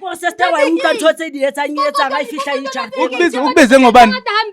Ko sister wa utlwa ntho tse di etsang e etsang a e fihla e ja. Ukubize ngobani?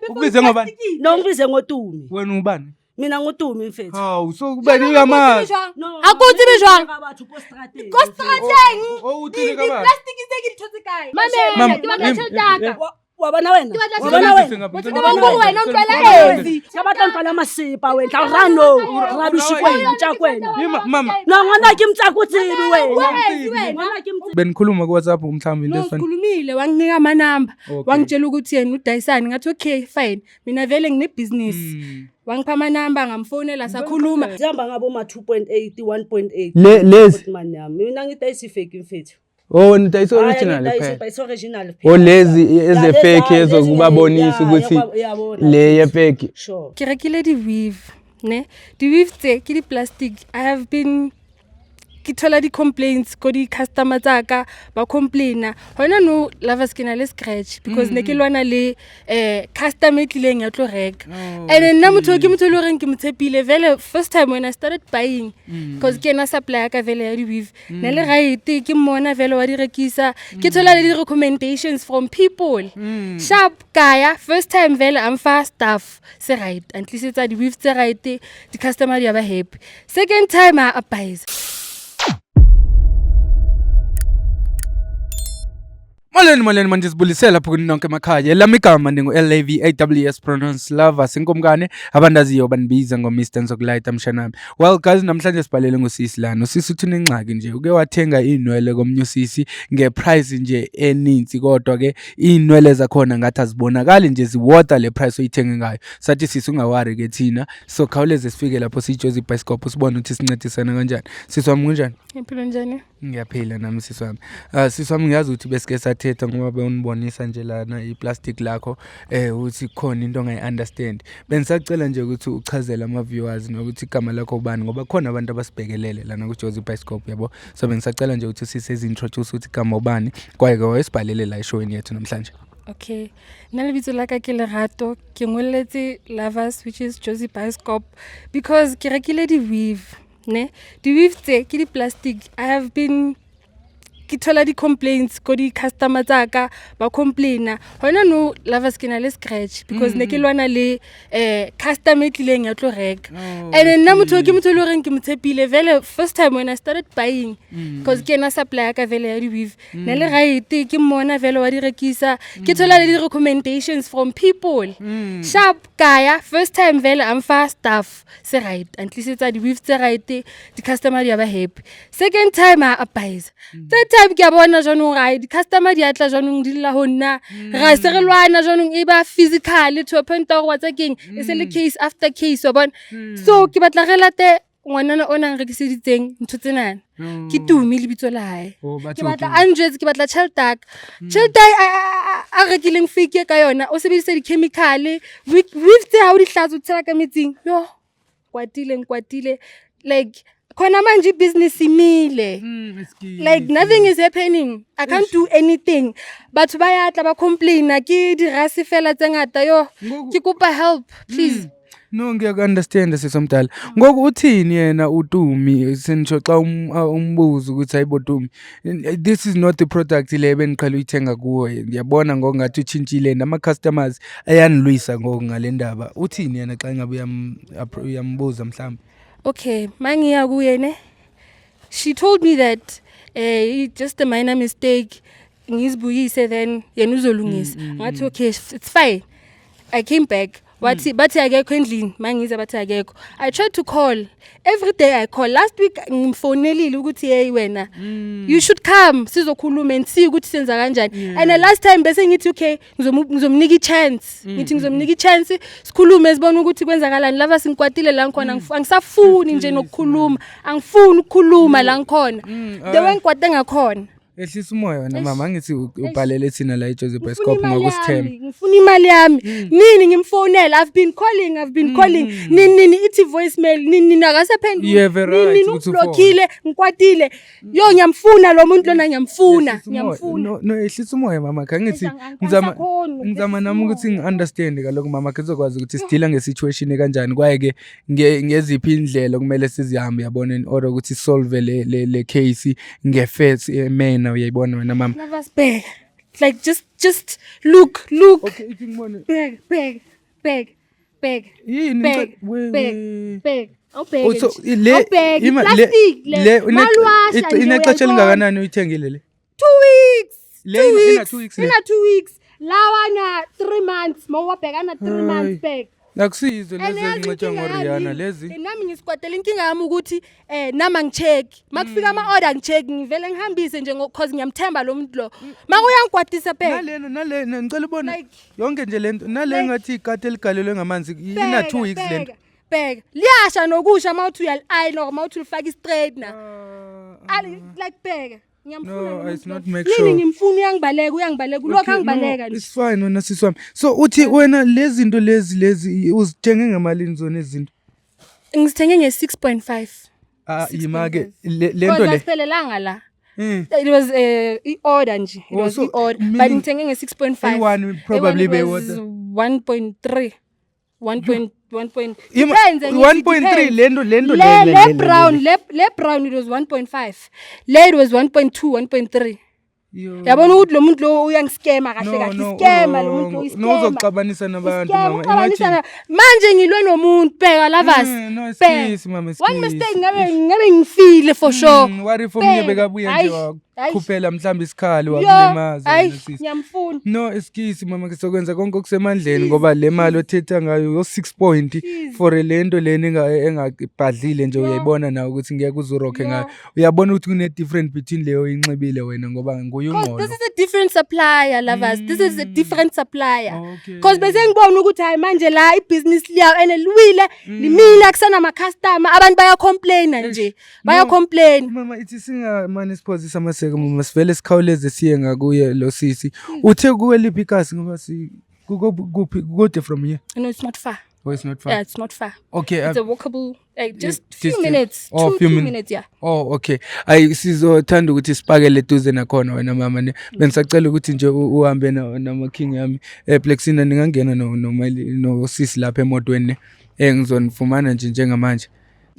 Ukubize ngobani? No ngibize ngoTumi. Wena ubani? Mina ngoTumi mfethu. Hawu, so kubani uyamazi? No. Ha ke o tsebe jwang? Ka batho ko strateng. Ko strateng. O utlwile ka batho. Di-plastic tse ke di thotse kae? Mama, Mamela, ke batla tjhelete ya ka. Wa bona wena? Ke batla Wa bona tjhelete. wena? Wa tseba hore wena o tlwaela ezi. Ka batla ntlwala masepa wena. Tla ra no. Rabishi kwena, tja kwena. Mama. No ngwana ke mtsa ko tsebe wena. Ezi wena. Ngwana ke mtse. Benikhuluma ku WhatsApp mhlawumbe into No, efana. sikhulumile wanginika amanamba. Okay. Wangitshela ukuthi yena udayisani ngathi okay fine. Mina vele nginebhizinisi. Wangipha amanamba ngamfonela sakhuluma. Zihamba ngabo ma 2.8 1.8. Lezi? Man yami. Mina ngidayisa ifake mfethu. Oh, nidayisa Hayi, original angidayisi, phela. it's original Oh, lezi Ya, eze fake lezi, ezokubabonisa ya, ukuthi yabona. le ye fake. Sure. Ke rekile di-weave ne di-weave tse ke di-plastic. I have been ke thola di-complaints ko di-customer tsa ka ba complaina gona no lovers ke na le scratch because ne ke lwana le customer e tlileng ya tlo reka. And nna motho ke motho e le goreng ke mo tshepile vele first time when I started buying because ke ena supplier ka vele ya di-weave ne le right ke mmona vele wa di rekisa ke thola le di-recommendations from people. Sharp kaya first time vele a mfa staff se right a ntlisetsa di-weave tse right di-customer di a ba happy. Second time a apaisa. Molweni molweni manje sibulisela lapho kuni nonke emakhaya. Lami igama ndingu LAVAWS pronounce lover sinkomkane abandaziyo bandibiza ngo Mr Nzokulayita mshanami. Well guys namhlanje sibhalele ngosisi lana. Usisi uthi unengxaki nje uke wathenga inwele komnye usisi ngeprice nje eninzi kodwa ke inwele zakhona ngathi azibonakali nje ziwota le price oyithenge ngayo. Sathi sisi ungawari ke thina so khawuleze sifike lapho siyijozi bioscope sibone ukuthi sincedisana kanjani. Sisi wami kunjani? Impilo njani? Ngiyaphila nami sisi wami. Sisi wami ngiyazi ukuthi besike sathetha ngoba bewunibonisa nje lana iplastic lakho ukuthi khona into ongayi-understand. Bengisacela nje ukuthi uchazele ama-viewers nokuthi igama lakho ubani ngoba khona abantu abasibhekelele lana ku-Jozi Bioscope yabo. So bengisacela nje ukuthi sisezi-introduce ukuthi igama ubani kwaye-ke wayesibhalele la eshowini yethu namhlanje. Okay. Nna lebitso la ka ke Lerato, ke ngolletse Lovers which is Jozi Bioscope because ke rekile di-weave ne di-weave tse ke di-plastic. I have been ke thola di-complaints ko di-customer tsa ka ba complaina gona no lovers ke na le scratch because ne ke lwana le customer e tlileng ya tlo reka. And nna motho ke motho e le goreng ke mo tshepile vele first time when I started buying because ke ena supplier ka vele ya di-weave ne le right ke mmona vele wa di rekisa ke thola le di-recommendations from people. Sharp kaya first time vele a mfa staff se right a ntlisetsa di-weave tse right di-customer di a ba happy. Second time a apaisa. Third time ke a bona jwanong ai di-customer di a tla jwanong di lla ho nna ra se re lwana jwanong e ba physical to a point ya gore wa tsa keng e se le case after case wa bona. So ke batla re late ngwanana o nang rekiseditseng ntho tsenana. Ke Tumi lebitso la hae. Oh, batho Ke batla Tumi. a njwetse ke batla tjhelete ya ka. Tjhelete a rekileng fake ka yona o sebedisa di-chemical weave tse ha o di hlatswa o tshela ka metsing. Yo kwatile nkwatile like khona manje business imile. Like nothing is happening. I can't do anything. Batho ba ya tla ba complaina ke dirase fela tse ngata yo. Ke kopa help please. No ngiyaku-understand sisomdala. Ngoku uthini yena uTumi senisho xa umbuza ukuthi hayibo Tumi this is not the product le bengiqhela uyithenga kuwe. Ngiyabona ngokungathi utshintshile nama-customers ayanilwisa ngoku ngale ndaba. Uthini yena xa ngabe uyambuza mhlawumbe? Okay, mangiya kuye ne. She told me that just a minor mistake ngizibuyise then yena uzolungisa. Ngathi okay it's fine. I came back. Wathi bathi akekho endlini mangiza bathi akekho. I tried to call every day I call. Last week ngimfonelile ukuthi hey wena you should come sizokhuluma and see ukuthi senza kanjani. And the last time bese ngithi okay ngizomnika i-chance. Ngithi ngizomnika i-chance sikhulume sibone ukuthi kwenzakalani. Lava singikwatile la ngikhona angisafuni nje nokukhuluma. Angifuni ukukhuluma la ngikhona. The way ngikwate ngakhona. Ehlisa umoya wena mama angithi ubhalele thina la eJozi Bioscope ngokusithemba. Ngifuna imali yami. Nini ngimfonela I've been calling I've been calling. Nini nini ithi voicemail nini nini akasaphenduli. You have a right Nini ukuthi ungiblokile ngikwatile. Yo ngiyamfuna lo muntu lona ngiyamfuna ngiyamfuna. No no ehlisa umoya mama khe ngithi ngizama nami ukuthi ngi-understand kaloku mama khe ngizokwazi ukuthi sidila nge-situation kanjani kwaye ke ngeziphi indlela okumele sizihambe yabona in order ukuthi solve le case nge-fair manner. lena, uyayibona wena mama. Lovers, bheka. Like just look, look. Okay, ithi ngibone. Bheka, bheka, bheka, bheka. Yini? Bheka, We. bheka. Awubheke Oh, so nje. le Awubheke, le i-plastic le. le Mawuliwasha nje inexesha uyayibona. elingakanani uyithengile le? 2 weeks. Le Two ina weeks. 2 weeks le? Ina 2 weeks. Lawa na 3 months. Mawuwabheka na 3 months, bheka. Akusiyizo And lezi yazi ezinxitshwa inkinga yami ngoRihanna yini? lezi. Nami ngisikwatela inkinga yami ukuthi nami angi-check. Makufika ama-order ngi-check, ngivele ngihambise nje cause ngiyamthemba lo muntu lo. Makuyangikwatisa, bheka. Nalena, nalena ngicela ubone yonke nje lento nale ngathi ikati eligalelwe ngamanzi, ina 2 weeks lento. Bheka, bheka. Liyasha nokusha mawuthi uyali-ayina or mawuthi ulifaka i-straightener. Like, bheka. Ngiyamfuna No, lo muntu it's lo. not make Yini, sure. ngimfuna, uyangibaleka, uyangibaleka. Ulokhu Okay, no, angibaleka nje. it's fine wena sisi wami. So uthi wena lezi zinto lezi uzithenge ngamalini zona izinto? Ngizithenge nge-6.5. Ah, 6.5. yima ke le nto le. Asiphelelanga la. It was i-order nje. It Oh, was so i-order. But meaning ngithenge nge-6.5. eyi-one probably Eyi-one was beyi-order. 1.3. 1.1 point. Ima Depends, angithi, 1.3 depends. lento Le le le brown, le brown it was 1.5. Le it was 1.2, 1.3. Yabona ukuthi lo muntu lo uyangi-scama kahle No, kahle. no, I-scammer lo muntu, no, i-scammer. uzokuxabanisa nabantu, I-scammer, mama. uxabanisa Imagine. Manje ngilwe nomuntu, bheka, lovers. No, Bheka. excuse, mama, One excuse. mistake ngabe ngifile for sure. What if omunye Bheka. bekabuya nje Hayi, wakukhuphela mhlawumbe isikhali Yo, wakulimaza hayi, wena sisi? ngiyamfuna. No, excuse mama, ngizokwenza konke okusemandleni ngoba le mali othetha ngayo yo 6 point for le nto lena engabhadlile nje, uyayibona nawe ukuthi ngeke uzurokhe ngayo. Uyabona ukuthi kune difference between leyo oyinxibile wena ngoba nguye Because ungqono. this is a different supplier, lovers. This is a different supplier. Okay. Because bese ngibona ukuthi hayi, manje la ibhizinisi liyawo and liwile, limile, akusana customer, abantu baya-complaina nje. Baya-complain. Mama, ithi singamane siphozise amaseko mama, sivele sikhawuleze siye ngakuye lo sisi. Uthe kuwe liphi ikasi ngoba si kuko kuphi kude from here? No, it's not far. Oh, it's not far. Yeah, it's not far. Okay. It's a walkable, like just few distance. minutes. Oh, two few two minutes, yeah. Oh, okay. Ayi, sizothanda ukuthi sipakele eduze nakhona wena mama ne. Bengisacela ukuthi nje uhambe nama king yami. Plexina, ningangena no sisi lapha emotweni ne. Ngizonifumana nje njengamanje.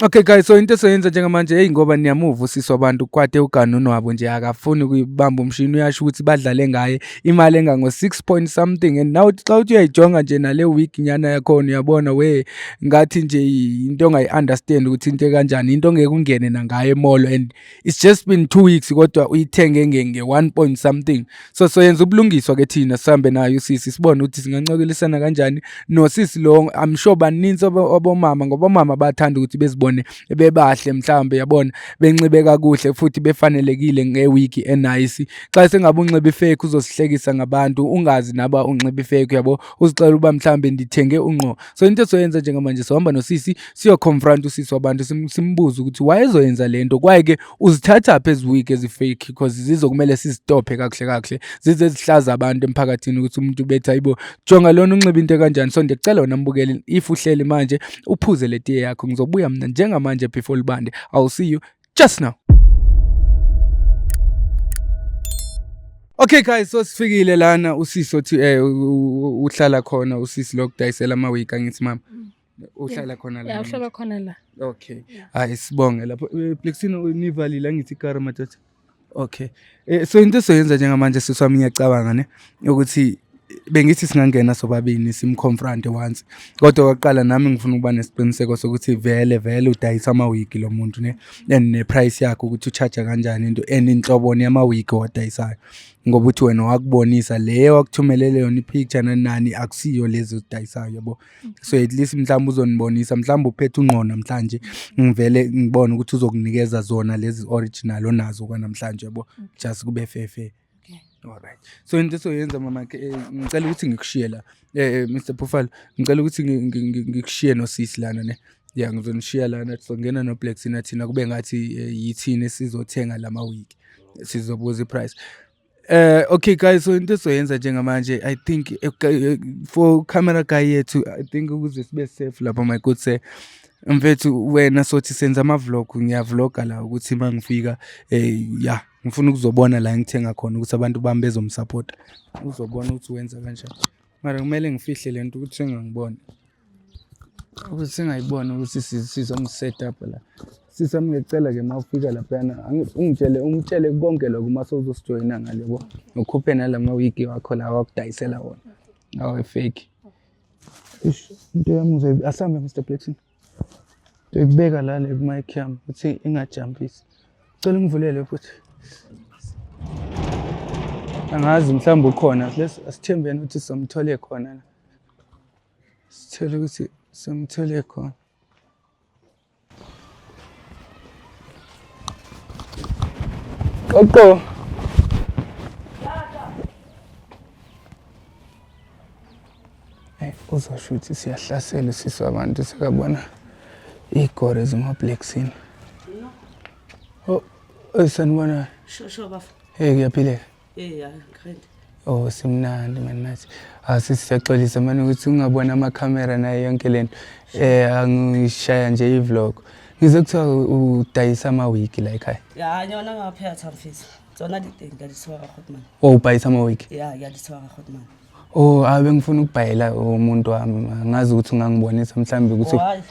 Okay guys, so into esoyenza njengamanje, hey, ngoba niyamuva usisi wabantu kwade uganunu wabo nje akafuni ukuyibamba umshini, uyasho ukuthi badlale ngaye imali engango 6 point something, and now xa uthi uyayijonga nje nale wig nyana yakhona, uyabona we ngathi nje into ongayi-understand ukuthi into ekanjani, into ongeke ungene nangayo e-mall, and it's just been 2 weeks kodwa uyithenge nge-1 point something. So soyenza ubulungiswa ke thina, sihambe nayo usisi, sibone ukuthi singancokolisana kanjani nosisi lo. I'm sure baninzi abomama ngoba omama bathanda ukuthi bezibone bebahle, mhlawumbe yabona benxibe kakuhle futhi befanelekile nge-wig e-nice. Xa sengabe unxibe i-fake uzosihlekisa ngabantu, ungazi naba unxibe i-fake, uyabo, uzixela uba mhlawumbe ndithenge unqo. So into esoyenza njengamanje, sohamba nosisi siyo-confront usisi wabantu, simbuze ukuthi wayezoyenza le nto kwaye ke uzithatha phi ezi wig ezi-fake, because zizokumele sizitophe kakuhle kakuhle zize zihlaza abantu emphakathini ukuthi umuntu bethi, "Hayibo, jonga lona unxiba into ekanjani." So ndiyacela wena mbukeli, if uhleli manje uphuze le tiye yakho, ngizobuya mina njengamanje before libande. I'll see you just now. Okay guys, so sifikile lana usisi othi uhlala khona, usisi lokudayisela ama-wig, angithi mama? Uhlala khona la? Yeah, uhlala khona la. Okay. Hayi, sibonge lapho. Plexino, nivalile angithi ikara madoda? Okay. So into esoyenza njengamanje sisi wami, ngiyacabanga ne ukuthi bengithi singangena sobabini sim-confront once. Kodwa okokuqala nami ngifuna ukuba nesiqiniseko sokuthi vele vele udayisa ama-wig lo muntu ne, and ne-price yakhe ukuthi u-charge kanjani into and inhloboni yama-wig owadayisayo. Ngoba uthi wena wakubonisa le wakuthumelele yona i-picture nani nani, akusiyo lezi ozidayisayo, yabo. So at least mhlawumbe uzonibonisa, mhlawumbe uphethe ungqo namhlanje, ngivele ngibone ukuthi uzokunikeza zona lezi original onazo kwanamhlanje, yabo. Just kube fair fair. Alright. So into esoyenza mama ke, ngicela ukuthi ngikushiye la. Mr Buffalo, ngicela ukuthi ngikushiye nosisi lana ne. Yeah, ngizonishiya lana, sizongena no Black sina thina kube ngathi yithini esizothenga lama wig. Sizobuza i-price. Okay guys, so into esoyenza njengamanje, I think for camera guy yethu, I think ukuze sibe safe lapha, my good sir. Mfethu wena sothi senza ama vlog, ngiyavloga la ukuthi mangifika yeah, ngifuna ukuzobona la engithenga khona ukuthi abantu bami bezomsupport. Uzobona ukuthi wenza kanjani. Mara kumele ngifihle lento ukuthi sengangiboni. Ukuthi singayibona ukuthi sizom-set up la. Sisi wami ngiyacela-ke uma ufika laphayana ungitshele ungitshele konke lokho uma sewuzosijoyina ngale yabo. Ukhuphe nala mawigi wakho lawa akudayisela wona. Awe fake. Ish, into yami ngizoyi asambe Mr Blackson. Ngizoyibeka la le mic yami ukuthi ingajampisi. Cela ungivulele futhi. Angazi mhlawumbe ukhona. Asithembeni ukuthi somthole khona la. Sithole ukuthi simthole khona. Qoqo. Hey, uzosho ukuthi siyahlasela sisi wabantu sekabona iy'gore zema-blacksini. Oh, sanibona. Sho sho bafo. Hey, kuyaphileka. Eh, grand. Oh, simnandi mani nathi. Ah, sisi siyaxolisa mani ukuthi ungabona amakhamera nayo yonke lento. Eh, angishaya nje i-vlog. Ngizwe kuthiwa udayisa amawigi la ekhaya. Ya, yona ngaphetha mfethu. Tsona di teng ka di tshwara Goodman. Oh, ubhayisa amawigi. Ya, ya di tshwara Goodman. Oh, abe ngifuna ukubhayela umuntu wami. Ngazi ukuthi ungangibonisa mhlawumbe ukuthi Why?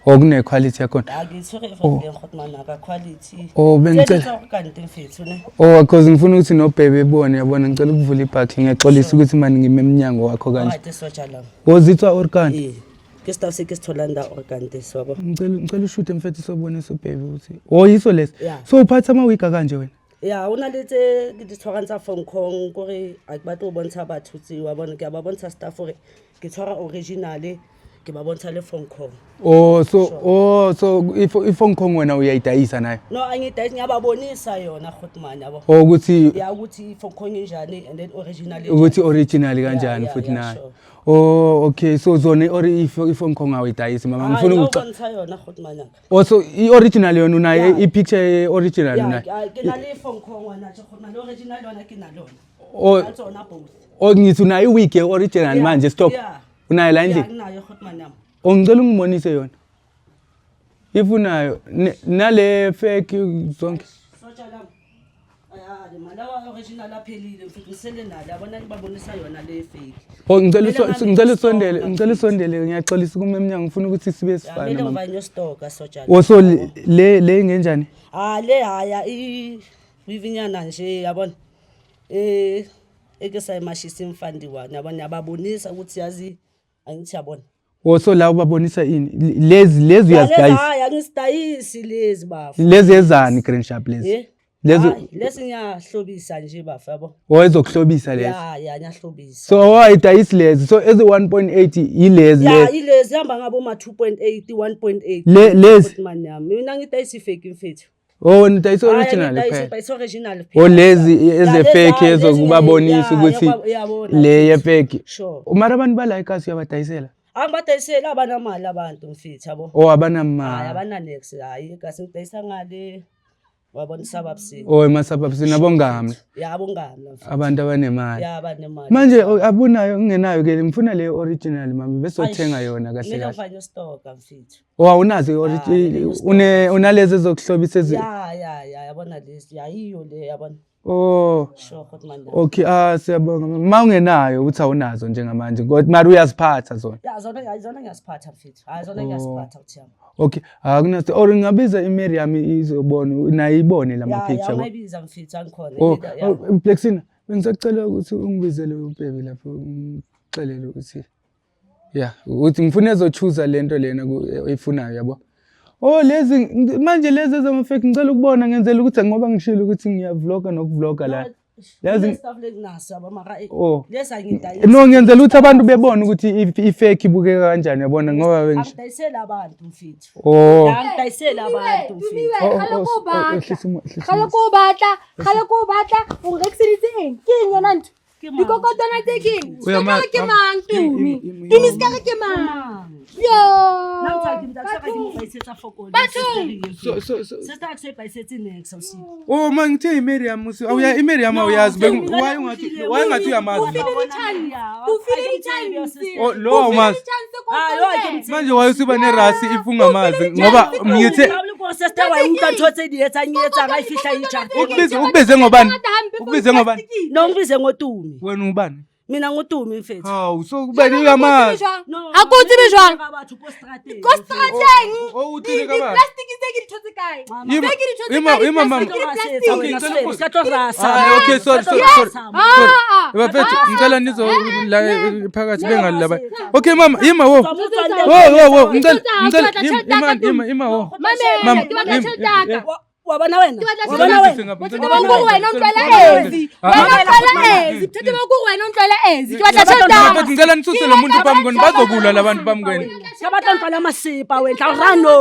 oh kune quality yakhona. Ya ke tshwere everything Goodman ka quality. Oh, bengicela- Tse di tswa go kante mfethu ne. Oh, cause ngifuna ukuthi nobhebe bone yabona ngicela ukuvula ibhakhi ngiyaxolisa ukuthi mani ngime emnyango wakho kanje. Alright, soja la. Wozitswa orkani. Eh. Ke stuff se ke se tholang da orkante so bo. Ngicela ngicela ushuthe mfethu sobonisa ubhebe ukuthi oh yiso lesi. Yeah. So uphatha amawigi kanje wena. Ya, o na le tse ke di tshwarang tsa Hong Kong kore a ke batle ho bontsha batho tse wa bona ke a ba bontsha stuff hore ke tshwara original ke ba bontsha le Hong Kong. Oh so oh so if if Hong Kong wena uyayidayisa nayo. No angidayisi ngiyababonisa yona Goodman yabo. Oh ukuthi Ya ukuthi Hong Kong injani and then original injani. ukuthi original kanjani Yeah, futhi yeah, nayo. sure. Oh okay so zona or if if Hong Kong awuyidayisi mama Hayi, ngifuna ukuca. ngiyabonisa yona Goodman yaka. Oh so i original yona unayo Yeah. i picture original Ya, unayo. ke na le Hong Kong wena tje Goodman le original yona ke na le yona. Oh Ka tsona both. oh ngithi unayo i wig original Yeah, manje stop. yeah. Unayo la Ya endlini. nginayo Goodman yami. Oh ngicela ungibonise yona. If unayo nale fake zonke. Sotsha lami. Hayi malawa original aphelile mfethu ngisele nalo yabona ngibabonisa yona le fake. Oh ngicela Kumele ngabe ngicela usondele ngistoka, ngicela usondele ngiyaxolisa kuma emnyango ngifuna ukuthi sibe Ya, sifana kumele mama. ngivaye ngiyostoka sotsha. Oh so le le ingenjani? Ah le haya i wivinyana nje yabona. Eh eke sayimashisa imfandiwa yabona yababonisa ukuthi yazi angithi yabona. Oh so la ubabonisa ini? Lezi lezi uyazidayisa. Hayi angisidayisi lezi bafo. Lezi ezani Grand Sharp lezi? Eh? Lezi Hayi, lezi ngiyahlobisa nje bafo yabo. oh ezokuhlobisa lezi. Ya ya ngiyahlobisa. So awayidayisi lezi. So ezi 1.8 yilezi Ya lezi. ilezi hamba ngabo ma 2.8 1.8. Lezi? Man yami. Mina ngidayisa ifake mfethu. Oh wena udayisa Hayi, original angidayisi, kuphela. ngidayisa original Oh lezi Ya, eze lezi, fake hayi, lezi ezokubabonisa ya, ukuthi yabona. le ye fake. Sure. Mara abantu bala ikasi uyabadayisela? Angibadayiseli abanamali abantu mfethu yabo. Oh Hayi abanamali. abananex hayi kasi ngidayisa ngale wabona isababsini. Oh emasababsini nabongamla Yabo ngamla mfethu. abantu abanemali. Ya abanemali. Manje oh, abunayo ungenayo ke ngifuna le original mama besothenga yona kahle Kumele kahle. ngifanye stoka mfethu. Oh awunazo Ah, i-original une unalezi ezokuhlobisa ezi Ya ya ya yabona lezi yayiyo le yabona. Oh Sure Goodman. okay ah siyabonga mama. Ma ungenayo ukuthi awunazo njengamanje kodwa mara uyaziphatha zona. Ya zona hayi zona ngiyaziphatha mfethu. Hayi zona Oh. ngiyaziphatha uthi yami. Okay akunaso or ngingabiza iMary yami izobona nayo ibone lama Ya ya picture. ungayibiza mfethu angikhona. Oh, Ya. oh Blexina bengisacela ukuthi ungibizele ubhebe lapho ungixelele ukuthi yeah ukuthi ngifuna ezochuza lento lena oyifunayo yabo. Oh lezi manje lezi ezama-fake ngicela ukubona ngenzela ukuthi ngoba ngishilo ukuthi ngiyavloga nokuvloga la. Yazi Stuff lenginaso yabo mara eh, Oh. lesi angidayisi. No ngenzela ukuthi abantu bebone ukuthi i-fake ibukeka kanjani yabona ngoba bengisho. Angidayiseli abantu mfethu. Oh. Angidayiseli abantu mfethu. Tumiwe, Oh, kgale oh, ko o oh, oh, batla. ehlisa umoya, ehlisa Kgale umoya. ko o batla, kgale ko o batla, o nrekiseditse eng? Ke eng yona ntho? Ke mang? Dikokotwana tse ke eng? Uya Se ka re ke ma- mang Tumi? Tumi se ka re ke mang? Yo! Nna motho ha ke motho, ha ke mo bayisetsa fokolo. Bathong! So so so Sister ha ke so e bayisetse nex ausi. Oh man ngithe iMary yami usi awuya iMary yami awuyazi why ungathi why ungathi uyamazi O file di-chance. O file di-chance. Oh, lo O file awumazi. di-chance ko Ah, lo ha ke tsona. mo tsebe. Manje why usiba nerasi if ungamazi ngoba ngithe Sister wa utlwa ntho tse di etsang e etsang ha e fihla e ja. Ukubize ukubize ngobani? Ukubize ngobani? No ngibize ngoTumi. Wena ubani? Mina nguTumi mfethu. Hawu, so kubeni uyamazi. No, Ha ko tsebe jwang? ka batho ko strateng. Ko strateng. O o tlile ka batho. Di-plastic tse ke di thotse kae? Ima- Tse ke di thotse ima- kae? ima, mama. Di-plastic, di-plastic. Okay, ngicela ukubuza. Ska tlo rasa. Ah, okay, sorry, sorry, Yes. sorry. Ah, ah. Bafethu, ngicela nizo la phakathi bengali laba. Okay mama, ima wo. Tswa mo tswang Wo wo wo, ngicela Tswa, ngicela tswa, ima tjhelete ya ka ima ima ima wo. Mamela, Mama, ke batla im- tjhelete ya ka. Wa bona wena? Ke batla Wa bona tjhelete. wena? Bothata ba ko wena o ntlwaela ezi. Ah, Wena o ah. ntlwaela ezi. Bothata ba ko wena o ntlwaela ezi. Ke batla tjhelete ya ka. Bafethu ngicela nisuse lo muntu phambi kwenu bazokulwa labantu phambi kwenu. Ka batla ntlwa masepa wena. Tla rano.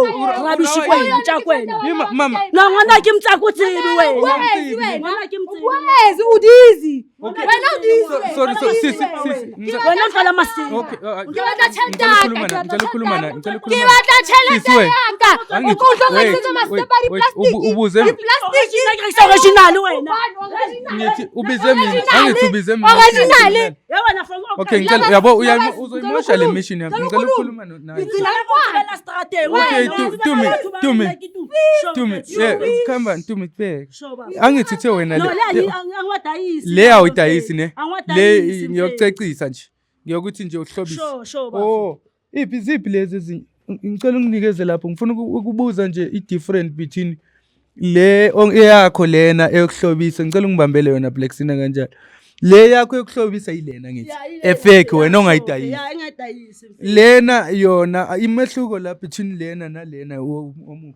Rabishi kwena, ntja kwena. Ima mama. No ngwana ke mtsako tsebe wena. Bua ezi wena. Ngwana ke mtsebe. Bua ezi o dizzy. Okay. Wena o dizzy. Sorry, sorry, sisi, sisi. ngicela- Wena ntlwa masepa. Okay. ah, Ke batla tjhelete ngicela ya ka. ukukhuluma Ke naye, batla ngicela ukukhuluma tjhelete naye, ya ngicela ka. ukukhuluma Ke naye. batla tjhelete Sisi, wait. ya ka. Angithi- O tlo wait, rekisetsa wait, masepa a wait, di-plastic. ubuze Di-plastic. Ke original wena. Ngithi ubize mina, angithi ubize mina. Original. Ya wena from Okay, ngicela yabo uzoyimosha le mission yami. Ngicela ukukhuluma naye. Okay, Tumi, Tumi, Tumi, yeah, khamba Tumi bheka. Angithi uthe wena No, le le angiwadayisi. le awuyidayisi ne. Le Angiwadayisi. ngiyokucecisa nje. Ngiyokuthi nje uhlobise. Sure, sure, bafo. Oh, iphi ziphi lezi ezinye? Ngicela unginikeze lapho ngifuna ukubuza nje i-different between le eyakho lena eyokuhlobisa ngicela ungibambele yona Black Sina kanjalo. Le yakho yokuhlobisa yilena ngithi. Efake wena ongayidayisi. Ya, engayidayisi. Lena yona imehluko la between lena nalena omubi.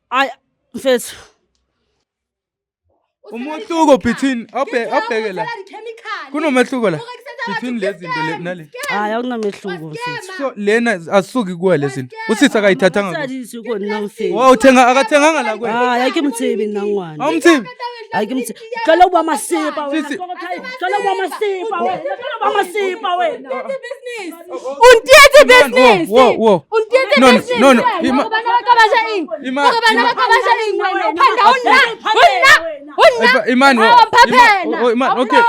Ay, mfethu. Umehluko between abheke la. Kunomehluko la between lezi zinto nale. Hayi, akunamehluko mfethu. So lena asisuki kuwe lezi zinto. Usisi akayithathanga kuwe. Sadisi kona mfethu. Wawuthenga akathenganga la kuwe. Hayi, ake mtsebe nna ngwana. Awumthibi. Hayi ke mtsebe. Tlola o bua masepa wena. Sisi. Tlola o bua masepa wena. Tlola o bua masepa wena. O ntietse business. Wo wo. O ntietse No, no, business. no, no. wena. Ima- Hore bana ba ka ba ja eng? Ima- Hore bana ba ka ba ja eng wena? O phanda ho nna. Ho nna. Ho nna. Iman, Ha wa mphaphela. oh, Iman, okay.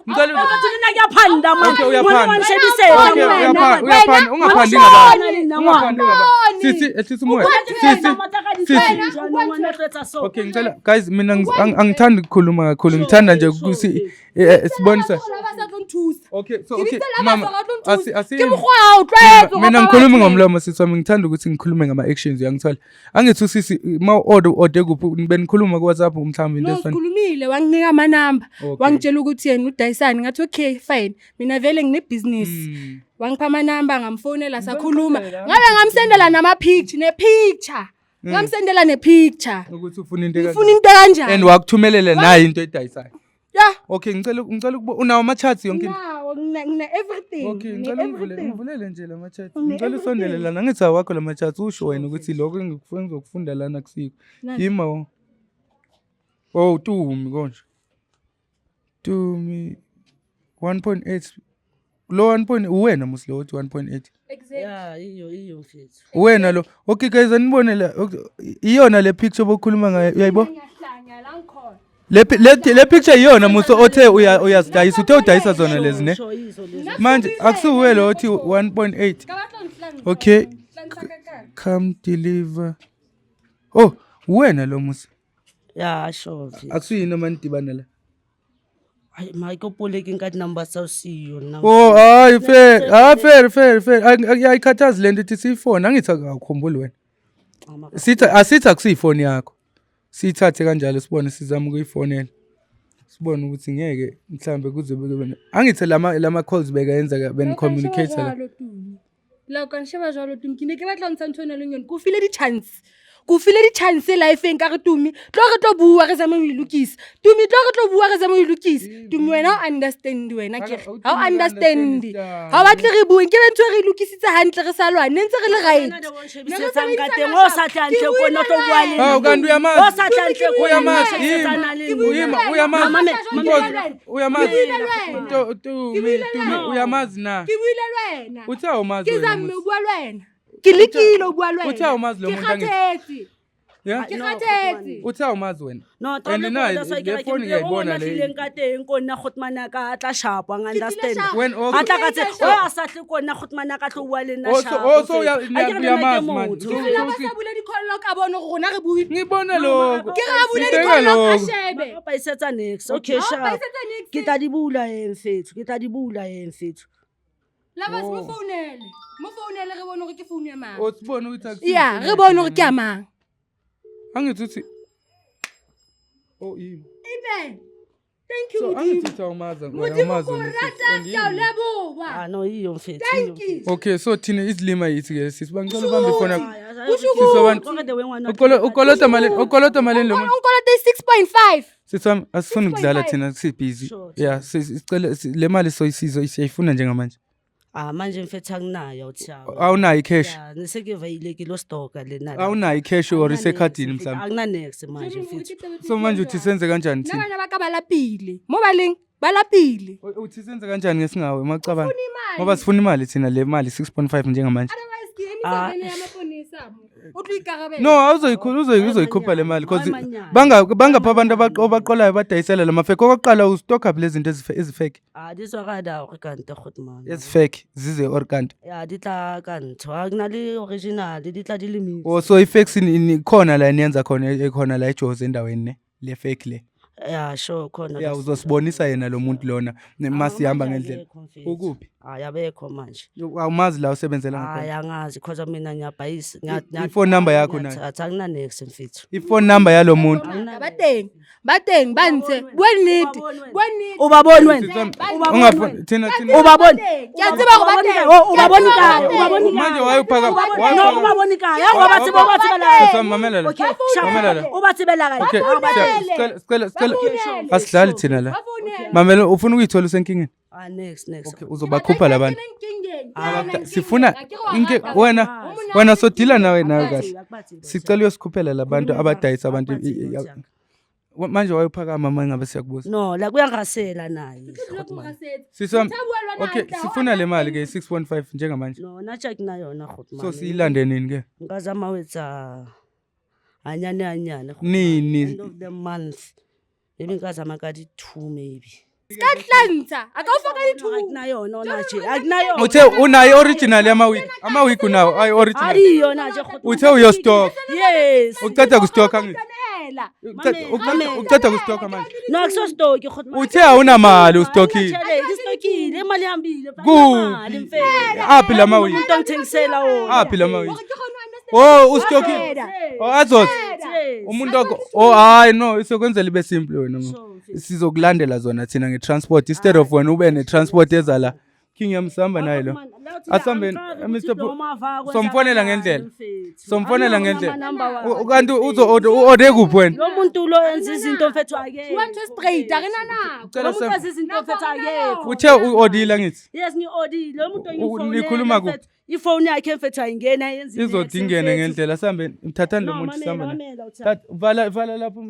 Ngicela Nna ke a phanda man. Okay, uyaphanda. Ngwana wa nshebisela Okay, wena. uyaphanda, uyaphanda, ungaphandi Wena. ngabantu. Wena. Ungaphandi ngabantu. Wena. Sisi, ehlisa umoya. Sisi. Sisi. Okay, ngicela guys mina angithandi ukukhuluma kakhulu. Ngithanda nje ukuthi sibonisa. Ba sa tlo nthusa. Okay, so Ke okay, bitse la mama. ba sa tlo nthusa. Asi Ke mokgwa wa o tlwaetse Mina ngikhuluma ngomlomo sisi wami ngithanda ukuthi ngikhulume ngama actions uyangithola. Angithi usisi ma order order kuphi benikhuluma ku WhatsApp mhlawumbe into No, efana. sikhulumile wanginika amanamba Okay. wangitshela ukuthi yena udayisani ngathi okay fine mina vele nginebhizinisi wangipha amanamba ngamfonela sakhuluma ngabe ngamsendela nama-picture ne-picture ngamsendela ne-picture Ukuthi ufuna into ngifuna into kanjani And wakuthumelela naye into edayisayo. ya Okay, ngicela ukuba unawo ama charts yonke into. nawo ngina everything Okay, ngine ngicela ungivule everything. ngivulele nje lama charts. Ngine Ngicela usondele everything. lana ngithi awakho lama charts usho wena ukuthi lokho engikufuna ngizokufunda lana kusiko. Nani? Yima wo. Oh, Tumi konje. Tumi 1.8 lo 1. Point uwena musi lo othi 1.8. Exactly. Ya, iyo iyo mfethu. Uwena lo. Okay guys anibone la okay, iyona le picture bokhuluma ngayo uyayibo? Ngiyahlanya la ngikhona. Le picture iyona musi othe uyazidayisa uthe udayisa zona lezi ne. Sho izo lezi. Manje akusuwe lo othi 1.8. Ka batla ho nhlantsha. Okay. Nhlantsha ka kang? Come deliver. Oh, uwena lo musi. Ya, sho mfethu. Akusuyini noma nidibana la. Hayi, ma ke polekeng ka di-number tsa o siyo nna. Oh, hayi fair. Ah fair fair fair. Ayikhathazi lento ithi siyifone angithi akukhumbuli wena. Sithi asithi akusiyifoni yakho. Siyithathe kanjalo sibone sizama ukuyifonela. Sibone ukuthi ngeke mhlambe kuze kube angithi lama calls bekayenza ben communicate la. La ka nsheba jwalo Tumi ke ne ke batla ho ntsha ntho ena leng yone ke o file di-chance ke o file di-chance lifeng ka re Tumi tlo re tlo bua re zame ho e lokisa Tumi tlo re tlo bua re zame ho e lokisa Tumi wena ha o understand wena ke re ha o understand ha o batle re bue nke be ntho e re e lokisitse hantle re sa lwane ne ntse re le right Ne re Sebedisetsang ka sebedisana teng o sa tle hantle ko no tlo bua le Hawu kanti uyamazi. O sa tle hantle ko Uyamazi, sebedisana le yimi. nna. Uyamazi. Mama, Uyamazi. Ke buile le wena. Tumi, Ke buile le Tumi, wena. uyamazi na? Ke buile le wena. Uthe awumazi Ke wena zamme musi. ho bua le wena. Ke lekile ho bua le wena. Uthe awumazi lo Ke muntu angithi. kgathetse. Yeah. Ke No, kgathetse. Uthe awumazi wena. No, And trouble nayi, ke gore le that's why ke phone re ngiyayibona o le. lahlileng ka teng ko nna Grootman a ka tla sharp, wa Ke tlile understand? sharp. When A tla ka Ke tlile tse, sharp. o a sa tle ko nna Grootman a ka tlo bua le nna Oh, so sharp, oh so mfethu. uya A ke re le nna ke uyamazi manje. motho. So Ke so re ba sa bule di-call log a bone gore rona re buile. Ngibona lokho. Ke re a bule Ngibheka di-call log a lokho. shebe. Ba isetsa next. Okay, Ha o sharp. paisetsa niks. Ke tla di bula he mfethu, ke tla di bula he mfethu. Lovers, mo Oh. founele. Mo founele re bone gore ke founu ya mang. Oh sibone ukuthi akusiyo Ya, ifoni re yakhe bone gore ke lena. ya mang. Angithi uthi Oh yimi. Amen. Thank you So Modimo. angithi uthi awumazi wena Modimo awumazi ko wena sis. rata And ke a o yimi. leboha. Ah no, yiyo mfethu. Thank you. Okay, so thina izilima yithi ke sisi bangicela ubambe ifoni yakho. Kusho Sisi wabantu. ukuthi Ukolota malini? Ukolota malini lo muntu? unkolote 6.5. Sisi wami asifuni ukudlala 6.5. thina sibhizi. Sure. Yeah, sicela le mali soyisizo siyayifuna njengamanje. Ah manje mfethu anginayo uthiyami. Awunayo icash. Ya, nisekivayile kilo stoka lena. Awunayo icash or isekhadini mhlawumbe. Angina next manje mfethu. So manje uthi senze kanjani Nna thina? bana ba ka ba lapile. Mo baleng ba lapile. Uthi senze kanjani ngesingawe macabanga? Sifuna imali. Ngoba sifuna imali thina le mali 6.5 njengamanje. Otherwise ke emisa Ah. vene ya maponesa mo. O tlo ikarabela. No, awuzoyikhupha uzoyikhupha le mali because Hayi, banga bangapha abantu abaqolayo badayisela la mafake. Okokuqala ustock up lezi zinto ezifake. Ah di tswa ka da gore kante Grootman. Ezifake zize or kanti. Ya di tla ka ntho. Akuna le original, di tla di le mix. Oh so ifake ikhona la niyenza khona ekhona la eJozi endaweni ne le fake le. Ya sure khona. Ya uzosibonisa yena lo muntu lona masihamba ngendlela. Ukuphi? Hayi abekho manje. Awumazi la usebenzela Hayi ngakhona. angazi because mina ngiyabhayisa. I-phone number yakho nayo? Ngiyathatha angina next mfethu. I-phone number yalo muntu. Ba teng. Ba teng ba ntse. Bua nnete. Bua nnete. Ubaboni wena? Sisi wami, Ubaboni ungafoni thina thina Ubaboni? Ke a tseba hore ba teng. Oh, ubaboni Ke a kae? tseba hore ba teng. Ubaboni kae? Manje wayuphaka No, ubaboni kae? Ya wa ba tseba o ba tsebela kae? Sisi wami, mamela la. Okay, sharp. Mamela la. O ba tsebela kae? Okay, O ba tsebela- sicela sicela sicela Bafounele. asidlali thina la. Ba founele. Mamela ufuna ukuyithola usenkingeni? Ah next next. Okay, uzobakhupha la bantu. Ke Sifuna inke wena wena sodila nawe nawe kahle. Sicela uyosikhuphela labantu abadayisa abantu manje wayophakama uma ngabe siyakubuza. No, la kuyangasela naye. Grootman. Sisi wami, okay, sifuna le mali ke 6.5 njengamanje. No, na check na yona Grootman. So siyilande nini ke? Nka zama ho etsa hanyane hanyane. Grootman. Nini? End of the month. Maybe nka zama ka di 2 maybe. Ska tlantsha. A ka o fa ka di Ha ke na yona ona tje. Ha ke na yona. Uthe unayo original yama-wig. Ama-wig unawo ayi Ha original. di yona tje Grootman. Uthe uyostock. Yes. Uqeda kustock angithi. Fela. Uqeda kustock manje. No, akuso stock Grootman. Uthe awunamali ustokile. Ngistokile, imali ihambile. Kuphi? Aphi la mawigi? Umuntu angithengisela wona. Aphi la mawigi? Hore ke kgone ho understand. Oh, ustokile. Fela. Oh, azothi. Yes. Umuntu wakho oh hayi no isokwenzela ibe simple wena ma. Sure, mfethu. Sizokulandela zona thina nge-transport instead of wena ube ne-transport eza la. King yamsihamba naye lo. Asihambeni, Mr. Somfonela ngendlela. Somfonela ngendlela. Kanti uzo u-order kuphi wena? Lo muntu lo enza izinto mfethu akekho. Bua ntho e straight, ha re na nako. Cela Lo muntu sam- enza izinto mfethu akekho. Uthe u-ordile angithi? Yes, ngi-ordile. Lo muntu ngifonele. Nikhuluma kuphi? mfethu. Ifoni yakhe mfethu ayingeni ayenzi. Izothi ingene ngendlela sihambeni. Mthathani lo No, muntu mamela, sihamba naye. mamela, uthanda. Vala vala lapho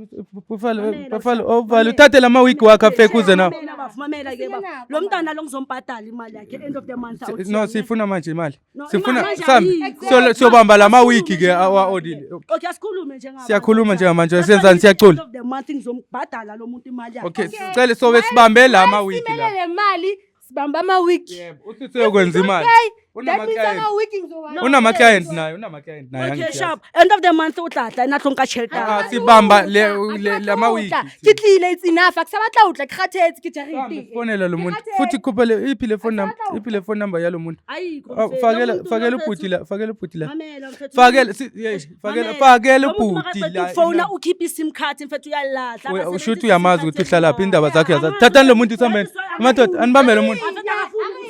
vala Mamela, vala uthanda. oh vala uthathe lama wig wakho afake uze nawo. Mamela bafu, mamela ke bafu. Lo mntana lo ngizombhadala imali yakhe end of the month. awuthi No yami. sifuna manje imali. No, Sifuna imali manje sambe ayikho. siyobamba lama wig ke Asikhulume awa-ordile. njengabantu. Okay, asikhulume njengabantu. Siyakhuluma njengamanje, That's senzani, why siyacula? End of the month ngizombhadala lo muntu imali yakhe. Okay, sicela sobe sibambe lama wig la. Simelele mali, sibamba ama wig. Yebo, uthi seyokwenza imali. Okay. That means Unama-client. ama wig ngizowa. Unama client naye, unama client naye. Okay, angithi yazi. sharp. End of the month o tla tla ena tlo nka tjhelete ya Ah, ka. sibamba le lama wig. Ke tlile it's enough. Ha ke sa batla ho tla ke kgathetse ke Sambe jarete. sifonela lo muntu. Futhi khupha le iphi le phone number, iphi le phone number yalo muntu. Ayikho Ah, mfethu. Fakela Lo muntu fakela lo mfethu- ubhuti la, fakela ubhuti la. Mamela mfethu. Fakela si yeah, fakela Mamela. fakela Lo muntu ubhuti makaqeda la. ukufona ukhipha i-sim card mfethu uyalahla. Uya- Ushuthi uyamazi ukuthi uhlala phi indaba zakho uyazazi. Thathani lo muntu sihambeni. Amadoda anibambe lo muntu.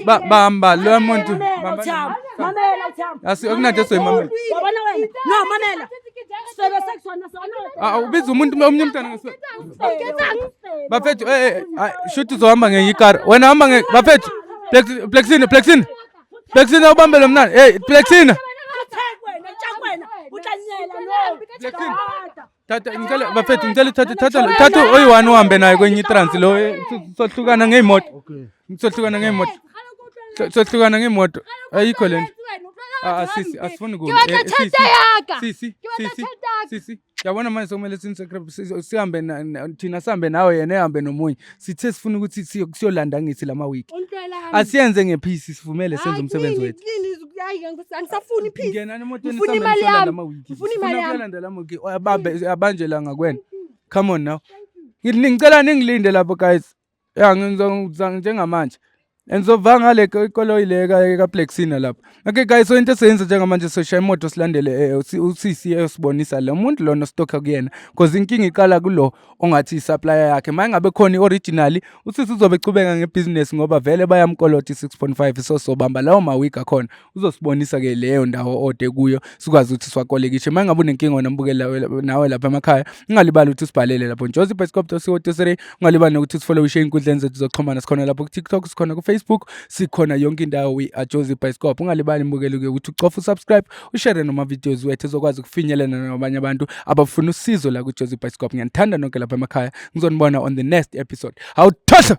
Bamba lo muntu. Mamela Bamba. uThabo. Mamela uThabo. Asi akunanto esoyimamela. Wabona wena? No, mamela. Sifebe sekusona sona. Ah, ubiza umuntu omnye umntana ngesifebe. Bafethu eh eh shuthi uzohamba ngenye ikari. Wena hamba nge bafethu. Plexina Plexina. Plexina ubambe lo mnana. Hey Plexina. Wena, tshak wena. Utlanyela no. Plexina. Thatha ngicela bafethu ngicela uthathe thatha thatha oyi-one uhambe naye kwenye itrans lo sohlukana ngeyimoto. Sohlukana ngeyimoto. Sohlukana ngeyimoto. Ayikho lento. Ah, batho sisi, hampe. asifuni Ke kulwa. batla Eh, tjhelete sisi, ya ka. Sisi, Ke batla sisi, tjhelete ya ka. sisi. Yabona manje sekumele sihambe thina sihambe nawe yena ehambe nomunye. Sithe sifuna ukuthi siyolanda ngithi lama wig. O ntlwaela hampe. Asiyenze ngepeace sivumele senze Hayi, umsebenzi clean, wethu. clean, hayi, angisafuni i-peace. Ngenani emotweni Ngifuna sihambe imali siyolanda yami. ama-wig. Ngifuna Sifuna imali yami. ukuyolanda lama wig. Abambe abanjwe la ngakwena. Come on now. Ngicela ningilinde lapho guys. Ya njengamanje. And ngale ikoloyi le kaBlacksina lapha. Okay guys, so into esiyenza njengamanje soshaya imoto silandele usisi eyosibonisa lo muntu lona ostokha kuyena because inkinga iqala kulo ongathi i-supplier yakhe. Uma ngabe khona i-original, usisi uzobe echubeka ngebhizinesi ngoba vele bayamkolota i-6.5 so sobamba lawo ma-wig akhona. Uzosibonisa ke leyo ndawo ode kuyo sikwazi ukuthi siwakolekishe. Uma ngabe unenkinga wena mbukeli nawe lapha emakhaya, ungalibali ukuthi usibhalele lapho jozibioscope.co.za. Ungalibali nokuthi usifollowishe ey'nkundleni zethu zokuxhumana. Sikhona lapho ku-TikTok, sikhona ku-Facebook, sikhona yonke indawo, we are Jozi Bioscope. Ungalibali mbukeli-ke ukuthi ucofe usubscribe, ushare nama-videos wethu ezokwazi ukufinyelela nabanye abantu abafuna usizo la ku-Jozi Bioscope. Ngiyanithanda nonke lapha emakhaya. Ngizonibona on the next episode. Awuthohlo!